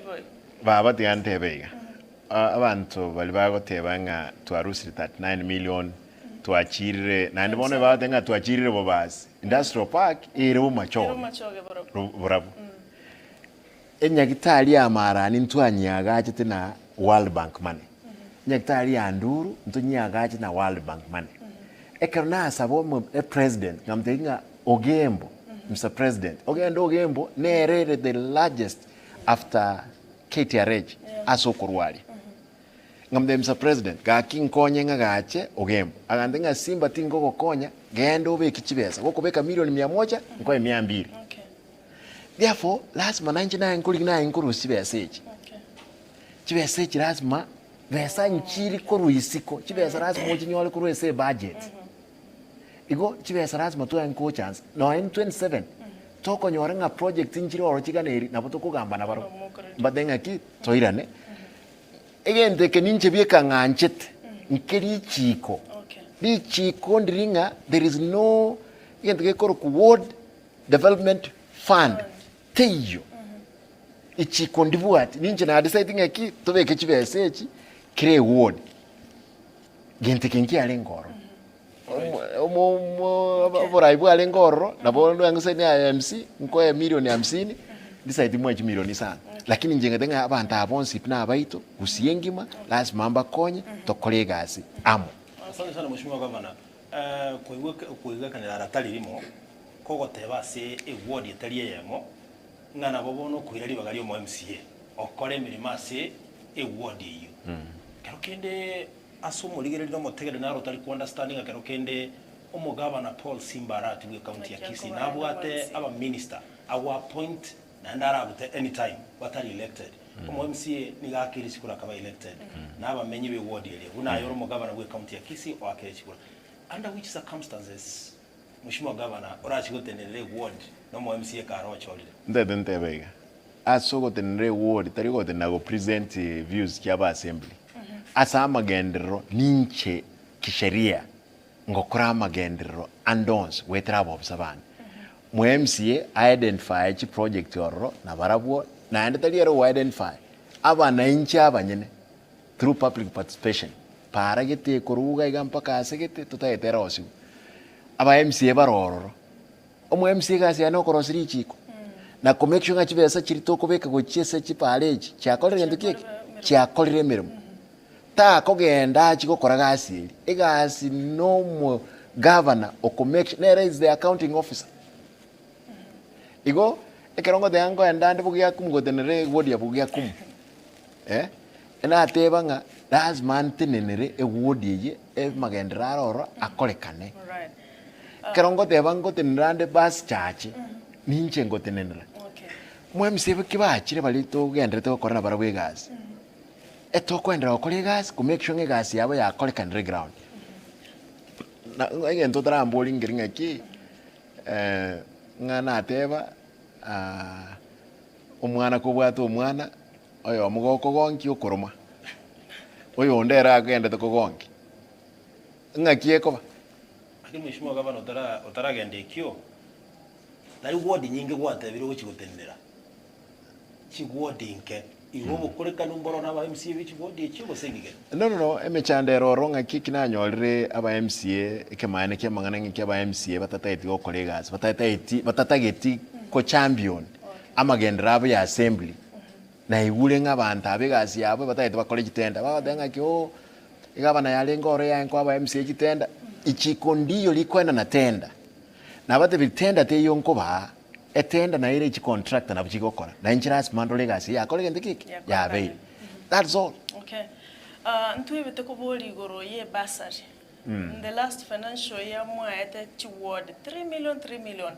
Boy. Baba tiga ntebe iga, abanto baria bagoteba ng'a twarusire 39 million, twachirire, naende bono ebagoteba ng'a twachirire Bobasi, Industrial Park ere Ere Bomachoge, Bomachoge borobwo. borabwo. Enyagitari ya Marani ntwanyiagachete na World Bank money, enyagitari ya Nduru ntonyiagachete na World Bank money. Ekero nasaba omo epresident nkamotebia ng'a Ogembo, Mister President, ogende Ogembo nere ere the largest after KTRH ase okorwaria. Nkamotebia Mister President, gaki nkonye ng'agache Ogembo. Agantebia ng'a Simba tinkogokonya, genda obeke chibesa, gokobeka milioni mia moja, nkoe mia mbiri. Therefore, lasima nainche naye nkorigia naye nkorusia chibesa echi. Chibesa echi lasima, besa nchiri korwa isiko, chibesa lasima ochinyore korwa ase ebudget. Igo chibesa lasima twaye nkocha nse, nonya in 27, tokonyora ng'a project nchire oro chiganeri nabo tokogamba nabarobwo. Mbatebie ng'aki, toirane, egento eke ninche bieka ng'anchete, nke richiko, richiko ndiri ng'a there is no egento gekorokwa ward Development Fund teiyo, ichiko ndibwati, ninche na decide ng'aki tobeke chibesa echi kera eward, gento eke nkiarenge ororo. Omo- omo- omo- oborai bwarenge ororo, nabo ndwang'use na MC, nkoe milioni hamsini, decide moe chimilioni isano. Lakini inche ng'ete ng'a abanto aba bonsi pi nabaito, gusii engima, lasima mbakonye, tokore egasi amo. Asante sana Mheshimiwa Gavana. Koigwa koigwekanera ara tari rimo, kogoteba ase eward etari eyemo, ng'a nabo bono okoira ribaga ria omo MCA okore emeremo ase eward eyio. Kero kende ase omorigereria na omotegereri naro otari ko understand ng'a kero kende omogavana Paul Simba Arati bwe county ya Kisii nabwate abaminister ago appoint naende arabute anytime batari elected. Omo MCA nigo akeire chikura akaba elected na abamenyi be ward eria buna aye ore omogavana bwe county ya Kisii oakere chikura. Under which circumstances Mheshimiwa Gavana orachie gotenerera eward na omo MCA kare ochorire? Ntete ntebe iga, ase ogotenenera eward tari ogotenena go present views chia aba assembly. Ase amagenderero ninche kisheria ngokora amagenderero ande onsi goetera abobisa bane. Mo MCA a identify chiproject ororo nabarabwo naende tari ere ogo identify, abanainchi abanyene through public participation para gete korwa iga iga mpaka ase gete totagete erosiwe. Aba MCA bare ororo, omo MCA egasi yaye nokorosia richiko na ko make sure ng'a chibesa chiria tokobeka gochia ase chipara echi chiakorire gento ki eke? Chiakorire emeremo. Takogenda achie gokora gasi eria, egasi na omo gavana oko make sure, nere is the accounting officer. Igo, ekero ngoteba nkoenda ande bogiakumu gotenenera eward ya bogiakumu, eh, nateba ng'a lazima ntenenere eward eye amagenderero aro ororo akorekane. Ekero ngoteba ngotenenera ande bus chache, ninche ngotenenera. Mo MCA ki bachire baria togenderete gokora nabarabwo egasi, etokoenderera gokora egasi ko make sure ng'a egasi yabo yakorekanire ground. Na egento otaramborie nkeri ng'aki. Ng'a nateba, omwana kobwate omwana, oyomo gokogonkia okoroma, oyonde ere agendete kogonkia, ng'aki ekoba? Lakini mheshimiwa gavana otara otaragenda ekio, tari ward nyinge gwatebire ogochi gotenenera, chiward inke. Igo obokorekanu mboro na aba MCA be chiward echio gose ng'igere? No no no, emechando ere ororo ng'aki eki nanyorire aba MCA ekemaene kia amang'ana ng'aki aba MCA batatageti gokora egasi, batatageti batatageti ko champion amagenderero abo ya assembly. Naigure ng'a abanto aba egasi yabo batagete bakore chitenda, bagoteba ng'aki ooh, egavana yarenge oro yaye nkoa aba MCA chitenda, ichiko ndiyo rikoenana tenda. Nabatebirie tenda teiyo nkobaa, Etenda naye ere chicontractor nabo chigokora na inche lasima ndore egasi eye yakora egento ki eke yabeire that's all. Okay. Ah, ntwebete koboria igoro ye bursary. In the last financial year mwaete chiward 3 million 3 million.